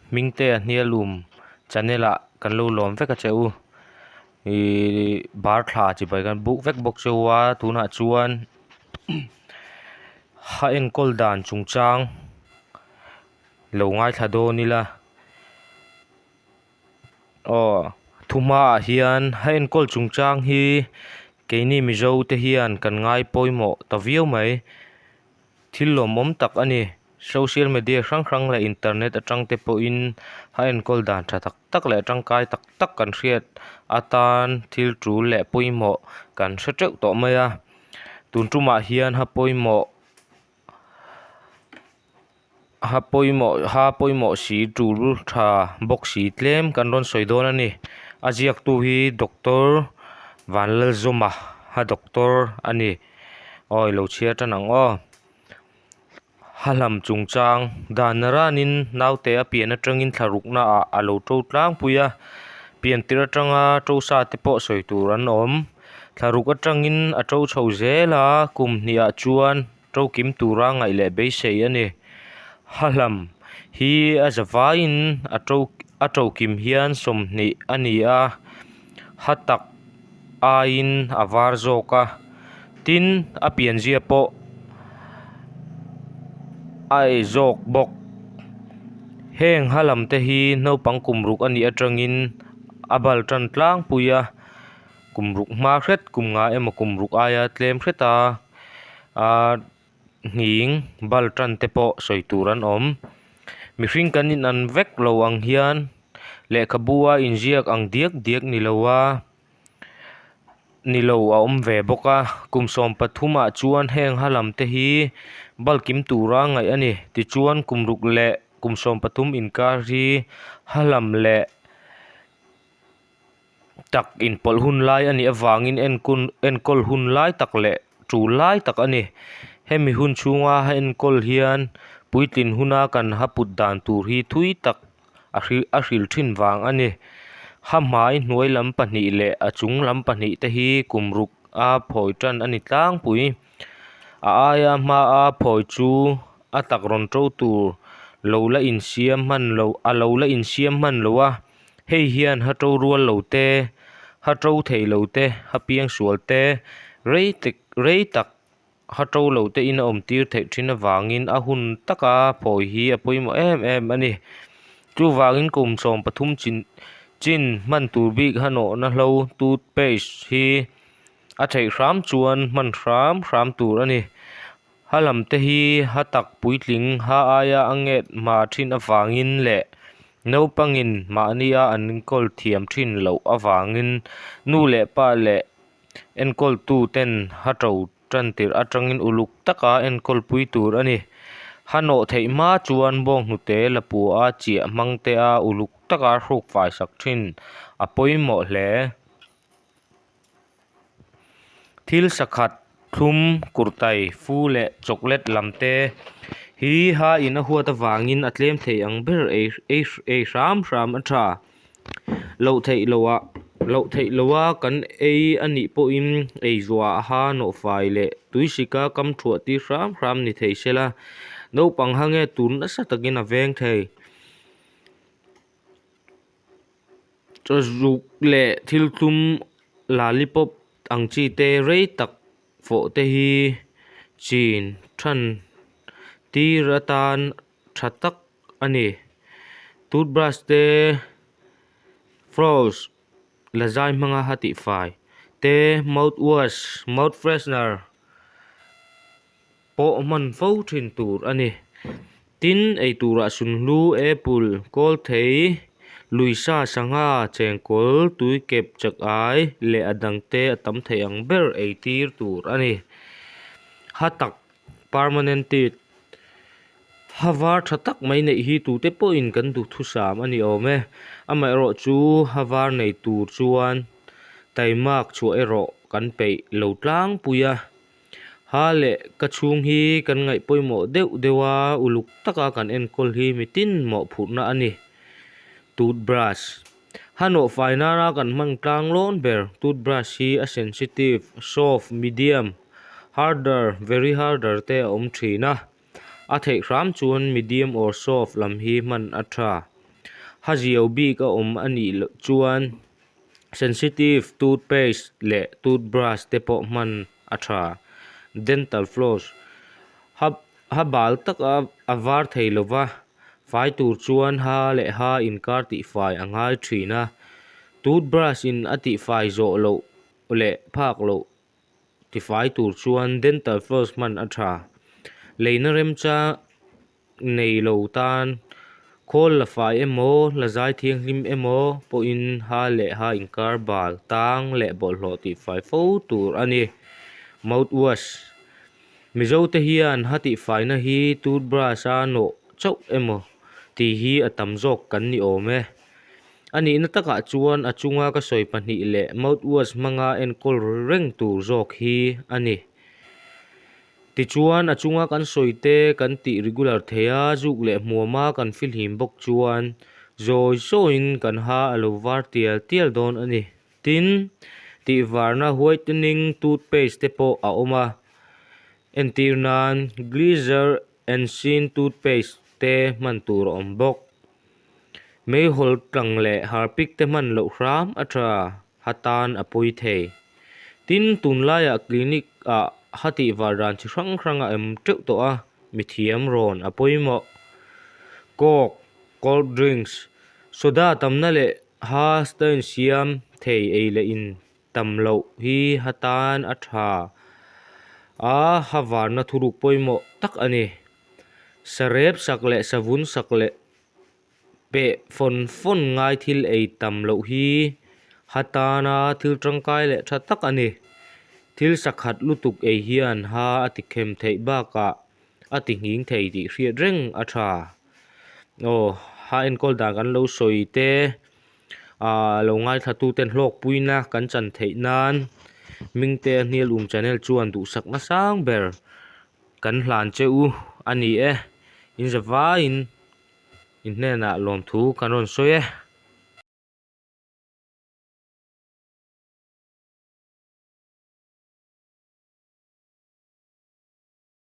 Hmingtea Hnialum channel ah kan lo lawm vek a che u. Ihh bar thla chibai kan buk vek bawk che u a tunah chuan ha enkawl dan chungchang lo ngaithla dawn ila. Aw thuhmaah hian ha enkawl chungchang hi keini Mizo te hian kan ngai pawimawh ta viau mai. Thil lawmawm tak a ni. Social media hrang hrang leh internet atang te pawhin ha enkawl dan tha tak tak leh tangkai tak tak kan hriat atan thil tul leh pawimawh kan hre teuh tawh mai a. Tun tumah hian ha pawimawh Ha pawimawh ha pawimawh si tul tha bawk si tlem kan rawn sawi dawn a ni. A ziaktu hi Doctor Vanlalzawma ha doctor a ni. Aw i lo chhiar tan ang aw. Ha hlam chungchang dan ranin naute a pian atangin thla rukna ah a lo to tlangpui a, pian tirh atanga to sa te pawh sawi tur an awm. Thla ruk atangin a to chho zel a, kum hnih ah chuan To kim tura ngaih leh beisei a ni. Hahlam hi a zavaiin a to a to kim hian 20 a ni a, ha tak aiin a var zawk a, tin a pianzia pawh a ei zawk bawk. Heng halam te hi naupang kum ruk a nih atangin a bal tan tlangpui a, kum ruk hma hret kum nga emaw kum ruk aia tlem hret a. Ahh nghing bal tan te pawh sawi tur an awm mihring kan in an vek lo ang hian lehkhabu a inziak ang diak diak ni lo a ni lo a awm ve bawk a kum 13 ah chuan heng ha lam te hi bal kim tura ngaih a ni tichuan kum ruk leh kum 13 inkar hi ha lam leh. Tak inpawlh hun lai a nih avangin enkun enkawl hun lai tak leh tul lai tak a ni. Hemi hun chhunga a enkawl hian puitlin huna kan ha put dan tur hi thui tak a hril a hril thin vang a ni. Ha hmai hnuai lam pahnih leh a chung lam pahnih te hi kum ruk a phawi tan a ni tlangpui. A aia hmaa phawi chu a tak rawn to tur lo la insiam hman lo a lo la insiam hman lo a. Hei hian ha to rual lo te, ha to thei lo te, ha piang sual te, rei tak rei tak ha to lo te in a awm tir theih thin avangin a hun taka phawi hi a pawimawh em em a ni. Chuvangin kum 13 chin chin hman tur bik ha nawhna hlo toothpaste hi a theih hram chuan hman hram hram tur a ni. Ha lam te hi ha tak puitling ha aia a nget hma thin avangin leh naupangin mahnia an enkawl thiam thin loh avangin nu leh pa leh enkawltu ten ha to tan tirh atangin uluk taka enkawl pui tur a ni. Ha nawh theih hma chuan bawnghnute lapua a chiah hmang te a uluk taka hruk fai sak thin a pawimawh hle. Thil sakhat thlum kurtai fu leh chocolate lam te hi ha in a huat avangin a tlem thei ang ber ei ei ei hram hram a tha. Loh theih loh ah loh theih loh a kan ei a nih pawhin ei zuah ha nawh fai leh tuisika kam thuah tir hram hram ni thei sela naupang ha nge tur nasa takin a veng thei. Chawzuk leh thil tlum lollipop ang chi te rei tak fawh te hi chin than tir atan tha tak a ni. Toothbrush te floss la zai hmanga ha tihfai te mouthwash mouth freshener pawh hman fo thin tur a ni. Tin, ei turah sunhlu, apple, kawlthei, luisa, sangha, chengkawl, tuikep, chakai leh a dangte a tam thei ang ber ei tir tur a ni. Ha tak, permanent teeth, ha var tha tak mai neih hi tute pawhin kan duhthusam a ni awm e. Amaherawhchu ha var nei tur chuan taimak chhuah erawh kan peih lo tlangpui a. Ha leh ka chhung hi kan ngaih pawimawh deuh deuh a, uluk taka kan enkawl hi mitin mawhphurhna a ni. Toothbrush. Ha nawh fai nana kan hman tlang lawn ber toothbrush hi a sensitive, soft, medium, harder, very harder te a awm thin a. A theih hram chuan medium or soft lam hi hman a tha. Ha ziau bik a awm a nih loh chuan sensitive toothpaste leh toothbrush te pawh hman a tha. Dental floss ha ha bal taka a var thei lova, fai tur chuan ha leh ha inkar tihfai a ngai thin a. Toothbrush in a tihfai zawh loh leh phak loh tifai tur chuan dental floss hman a tha. Leina remchang nei lo tan khawl la fai emaw, la zai thianghlim emaw pawhin ha leh ha inkar bal tang leh bawlhhlawh tihfai fo tur a ni. Mouthwash, Mizote hian ha tihfaina hi toothbrush a nawh chauh emaw tih hi a tam zawk kan ni awm e. A nihna takah chuan a chunga ka sawi pahnih leh mouthwash hmanga enkawl reng tur zawk hi a ni. Tichuan, a chunga kan sawi te kan tih regular thei a, zuk leh hmuama kan fihlim bawk chuan zawi zawiin kan ha a lo var tial tial dawn a ni. Tin, tihvarna whitening toothpaste te pawh a awm a, entir nan Glizer and Sheen toothpaste te hman tur a awm bawk. Meihawl tlang leh harpic te hman loh hram a tha, ha tan a pawi thei. Tin, tunlaiah clinic ah ha tihvar dan chi hrang hrang a awm teuh tawh a, mithiam rawn a pawimawh. Coke, cold drinks, soda tamna leh ha stain siam thei ei leh in tam loh hi ha tan a tha a, ha varna thuruk pawimawh tak a ni. Sarep sak leh savun sak leh peh fawn fawn ngai thil ei tam loh hi ha tana thil tangkai leh tha tak a ni. Thil sakhat lutuk ei hian ha a ti khem theih bakah a ti nghing thei tih hriat reng a tha. Aw, ha enkawl dan kan lo sawi te ah lo ngaithla tuten hlawkpuina kan chan theih nan Hmingtea Hnialum channel chuan duhsak nasang ber Kan hlan che u a ni e, in zavaiin in hnenah lawmthu kan rawn sawi e.